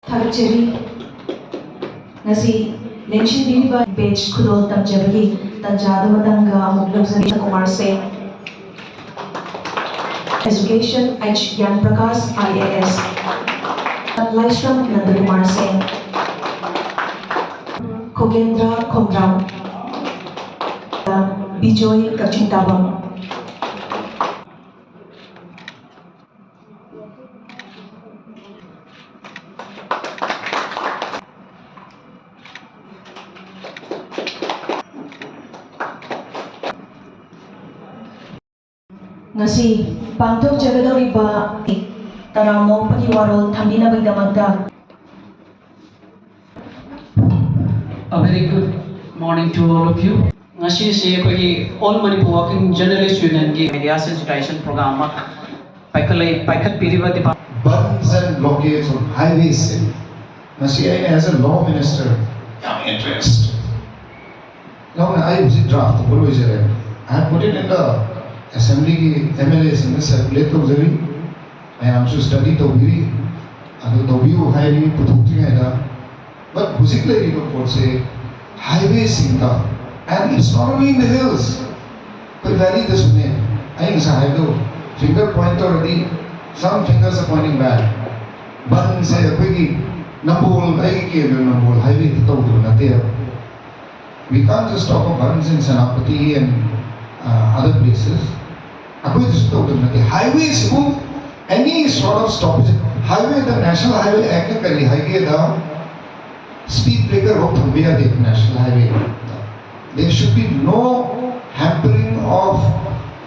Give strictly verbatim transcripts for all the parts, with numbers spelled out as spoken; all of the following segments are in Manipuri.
ꯊꯥꯒꯠꯆꯔꯤ꯫ ꯉꯁꯤ ꯂꯦꯡꯁꯤꯟꯕꯤꯔꯤꯕ ꯕꯦꯆ ꯈꯨꯗꯣꯜ ꯇꯝꯖꯕꯒꯤ ꯇꯥꯟꯖꯥꯗꯨ ꯃꯇꯥꯡꯒ ꯑꯃꯨꯛ ꯂꯧꯖꯔꯤ꯫ ꯀꯨꯃꯥꯔ ꯁꯤꯡ, Education, H ꯒ꯭ꯌꯥꯟ ꯄ꯭ꯔꯀꯥꯁ, I A S, ꯂꯥꯏꯁ꯭ꯔꯝ ꯅꯟꯗꯀꯨꯃꯥꯔ ꯁꯤꯡ, ꯈꯣꯒꯦꯟꯗ꯭ꯔ ꯈꯣꯡꯒ꯭ꯔꯥꯝ, ꯕꯤꯖꯣꯏ ꯀꯛꯆꯤꯡ ꯇꯥꯕꯝ꯫ ꯉꯁꯤ ꯄꯥꯡꯊꯣꯛꯆꯒꯗꯧꯔꯤꯕ ꯇꯔꯥꯃꯣꯛꯄꯒꯤ ꯋꯥꯔꯣꯜ ꯊꯝꯕꯤꯅꯕꯒꯤꯗꯃꯛꯇ A very good morning to all of you. ꯉꯁꯤꯁꯤ ꯑꯩꯈꯣꯏꯒꯤ All Manipur Working Journalist Unionꯒꯤ Media Sensitization Program ꯑꯃ ꯄꯥꯏꯈꯠꯂꯛꯏ, ꯄꯥꯏꯈꯠꯄꯤꯔꯤꯕ department Bans and blockades on highways ꯁꯦ ꯉꯁꯤ ꯑꯩꯅ as a law minister ꯌꯥꯝ interest ꯌꯥꯎꯅ ꯑꯩ ꯍꯧꯖꯤꯛ draft ꯇꯧꯕ ꯂꯣꯏꯖꯔꯦ꯫ I have put it in the assemblyꯒꯤ M L A ꯁꯤꯡꯗ circulate ꯇꯧꯖꯔꯤ꯫ ꯃꯌꯥꯝꯁꯨ study ꯇꯧꯕꯤꯔꯤ꯫ ꯑꯗꯨ ꯇꯧꯕꯤꯌꯨ ꯍꯥꯏꯔꯤ ꯄꯨꯊꯣꯛꯇ꯭ꯔꯤꯉꯩꯗ꯫ But ꯍꯧꯖꯤꯛ ꯂꯩꯔꯤꯕ ꯄꯣꯠꯁꯦ highwayꯁꯤꯡꯗ, and it's not only in the hills, ꯑꯩꯈꯣꯏ valleyꯗꯁꯨꯅꯦ꯫ ꯑꯩ ꯉꯁꯥꯏ ꯍꯥꯏꯕꯗꯣ, finger point ꯇꯧꯔꯗꯤ some fingers are pointing back. Banꯁꯦ ꯑꯩꯈꯣꯏꯒꯤ ꯅꯝꯕꯣꯜ, ꯑꯩꯒꯤ ꯀꯦꯟꯗ꯭ꯔ ꯅꯝꯕꯣꯜ highwayꯗ ꯇꯧꯗꯕ ꯅꯠꯇꯦꯕ꯫ We can't just talk of bans in Senapati and uh, other places. ꯑꯩꯈꯣꯏꯗꯁꯨ ꯇꯧꯗꯕ ꯅꯠꯇꯦ꯫ Highwayꯁꯤꯕꯨ any sort of stoppage, highwayꯗ National Highway Actꯅ ꯀꯔꯤ ꯍꯥꯏꯒꯦꯗ, speed breaker ꯐꯥꯎ ꯊꯝꯕ ꯌꯥꯗꯦ National Highway꯫ There should be no hampering of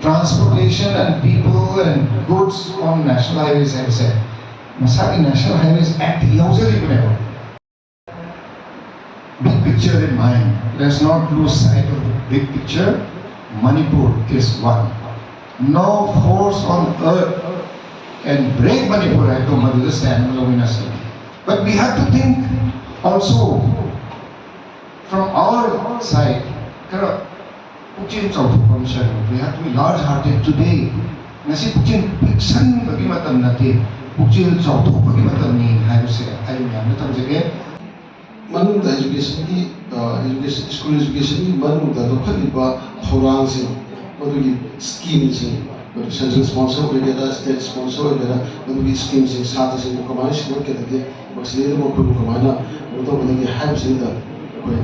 transportation and people and goods on National Highways ꯍꯥꯏꯕꯁꯦ ꯃꯁꯥꯒꯤ National Highways Act ꯌꯥꯎꯖꯔꯤꯕꯅꯦꯕ꯫ Big picture in mind. Let's not lose sight of the big picture. Manipur is one. No force on earth can break Manipur. I don't want to stand alone in a second. But we have to think also from our side. ꯈꯔ ꯄꯨꯛꯆꯦꯜ ꯆꯥꯎꯊꯣꯛꯄ ꯑꯃ ꯆꯪꯉꯤ꯫ We have to be large hearted today. ꯉꯁꯤ ꯄꯨꯛꯆꯦꯜ ꯄꯤꯛꯁꯟꯕꯒꯤ ꯃꯇꯝ ꯅꯠꯇꯦ, ꯄꯨꯛꯆꯦꯜ ꯆꯥꯎꯊꯣꯛꯄꯒꯤ ꯃꯇꯝꯅꯤ ꯍꯥꯏꯕꯁꯦ ꯑꯩ ꯃꯅꯨꯡꯗ educationꯒꯤ education school educationꯒꯤ ꯃꯅꯨꯡꯗ ꯂꯧꯈꯠꯂꯤꯕ ꯊꯧꯔꯥꯡꯁꯤꯡ, ꯃꯗꯨꯒꯤ schemeꯁꯤꯡ, ꯃꯗꯨ central sponsor ꯑꯣꯏꯒꯦꯔꯥ, state sponsor ꯑꯣꯏꯒꯦꯔꯥ, ꯃꯗꯨꯒꯤ schemeꯁꯤꯡ ꯁꯥꯇ꯭ꯔꯁꯤꯡꯕꯨ ꯀꯃꯥꯏꯅ ꯁꯦꯝꯒꯠꯀꯗꯒꯦ, ꯃꯁꯤꯗꯩꯗ ꯃꯈꯣꯏꯕꯨ ꯀꯃꯥꯏꯅ ꯀꯩꯅꯣ ꯇꯧꯒꯗꯒꯦ ꯍꯥꯏꯕꯁꯤꯗ ꯑꯩꯈꯣꯏ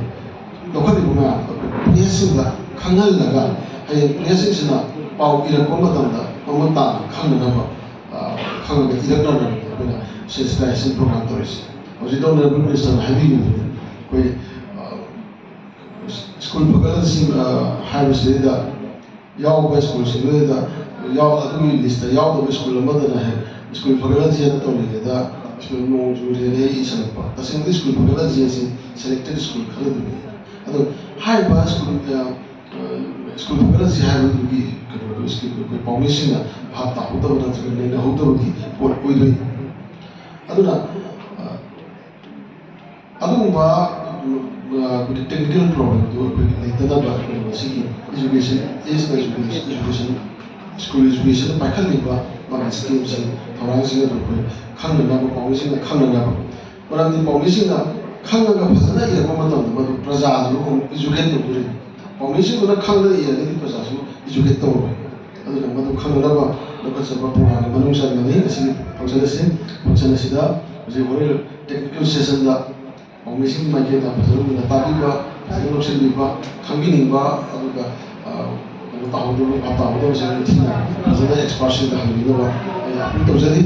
ꯂꯧꯈꯠꯂꯤꯕ ꯃꯌꯥꯝꯗꯣ ꯑꯩꯈꯣꯏ parentꯁꯤꯡꯗ ꯈꯪꯍꯜꯂꯒ, ꯍꯌꯦꯡ parentꯁꯤꯡꯁꯤꯅ ꯄꯥꯎ ꯏꯔꯛꯄ ꯃꯇꯝꯗ ꯃꯃꯨꯠ ꯇꯥꯅ ꯈꯪꯅꯅꯕ, ꯈꯪꯉꯒ ꯏꯔꯛꯅꯅꯕ ꯑꯩꯈꯣꯏꯅ sensitization program ꯇꯧꯔꯤꯁꯦ꯫ ꯍꯧꯖꯤꯛ honourable ministerꯅ ꯍꯥꯏꯕꯤꯈꯤꯕꯗꯨꯅꯤ, ꯑꯩꯈꯣꯏ school ꯐꯒꯠꯂꯁꯤ ꯍꯥꯏꯕꯁꯤꯗꯩꯗ ꯌꯥꯎꯕ schoolꯁꯤꯡꯗꯨꯗ ꯌꯥꯎ ꯑꯗꯨꯒꯤ listꯇ ꯌꯥꯎꯗꯕ school ꯑꯃꯗꯅ ꯍꯦꯛ school ꯐꯒꯠꯂꯁꯤ ꯍꯥꯏꯅ ꯇꯧꯔꯤꯉꯩꯗ school ꯅꯣꯡ ꯆꯨꯔꯦꯅ ꯍꯦꯛ ꯏꯁꯜꯂꯛꯄ꯫ ꯇꯁꯦꯡꯕꯗꯤ school ꯐꯒꯠꯂꯁꯤ ꯍꯥꯏꯁꯤ selected school ꯈꯔꯗꯨꯅꯤ꯫ ꯑꯗꯣ ꯍꯥꯏꯔꯤꯕ school school ꯐꯒꯠꯂꯁꯤ ꯍꯥꯏꯕꯗꯨꯒꯤ ꯀꯩꯅꯣꯗꯣ school ꯑꯩꯈꯣꯏ ꯄꯥꯎꯃꯤꯁꯤꯡꯅ ꯚꯥꯞ ꯇꯥꯍꯧꯗꯕ ꯅꯠꯇ꯭ꯔꯒ ꯅꯩꯅꯍꯧꯗꯕꯒꯤ ꯄꯣꯠ ꯑꯣꯏꯗꯣꯏꯅꯤ꯫ ꯑꯗꯨꯅ ꯑꯗꯨꯒꯨꯝꯕ ꯑꯩꯈꯣꯏꯒꯤ technical problemꯗꯨ ꯑꯩꯈꯣꯏꯒꯤ ꯂꯩꯇꯅꯕ ꯑꯩꯈꯣꯏ ꯃꯁꯤꯒꯤ education is education, education school education ꯄꯥꯏꯈꯠꯂꯤꯕ ꯃꯥꯒꯤ schemeꯁꯤꯡ ꯊꯧꯔꯥꯡꯁꯤꯡ ꯑꯗꯨ ꯑꯩꯈꯣꯏ ꯈꯪꯅꯅꯕ, ꯄꯥꯎꯃꯤꯁꯤꯡꯅ ꯈꯪꯅꯅꯕ꯫ ꯃꯔꯝꯗꯤ ꯄꯥꯎꯃꯤꯁꯤꯡꯅ ꯈꯪꯉꯒ ꯐꯖꯅ ꯏꯔꯛꯄ ꯃꯇꯝꯗ ꯃꯗꯨ ꯄ꯭ꯔꯖꯥꯁꯨ ꯑꯃꯨꯛ educate ꯇꯧꯗꯣꯔꯤꯅꯤ꯫ ꯄꯥꯎꯃꯤꯁꯤꯡꯗꯨꯅ ꯈꯪꯗꯅ ꯏꯔꯒꯗꯤ ꯄ꯭ꯔꯖꯥꯁꯨ educate ꯇꯧꯔꯣꯏ꯫ ꯑꯗꯨꯅ ꯃꯗꯨ ꯈꯪꯅꯅꯕ ꯂꯧꯈꯠꯆꯕ programꯒꯤ ꯃꯅꯨꯡ ꯆꯟꯕꯅꯤ ꯉꯁꯤꯒꯤ function ꯑꯁꯤ꯫ Function ꯑꯁꯤꯗ ꯍꯧꯖꯤꯛ ꯍꯣꯔꯦꯟ technical sessionꯗ ꯄꯥꯎꯃꯤꯁꯤꯡꯒꯤ ꯃꯥꯏꯀꯩꯗ ꯐꯖꯅ ꯃꯨꯟꯅ ꯇꯥꯕꯤꯕ, ꯐꯖꯅ ꯂꯧꯁꯤꯟꯕꯤꯕ, ꯈꯪꯕꯤꯅꯤꯡꯕ, ꯑꯗꯨꯒ ꯀꯩꯅꯣ ꯇꯧꯍꯧꯗꯕ, ꯚꯥꯞ ꯇꯥꯍꯧꯗꯕꯁꯤꯡ ꯅꯤꯡꯊꯤꯅ ꯐꯖꯅ expertꯁꯤꯡꯗ ꯍꯪꯕꯤꯅꯕ ꯑꯩ appeal ꯇꯧꯖꯔꯤ꯫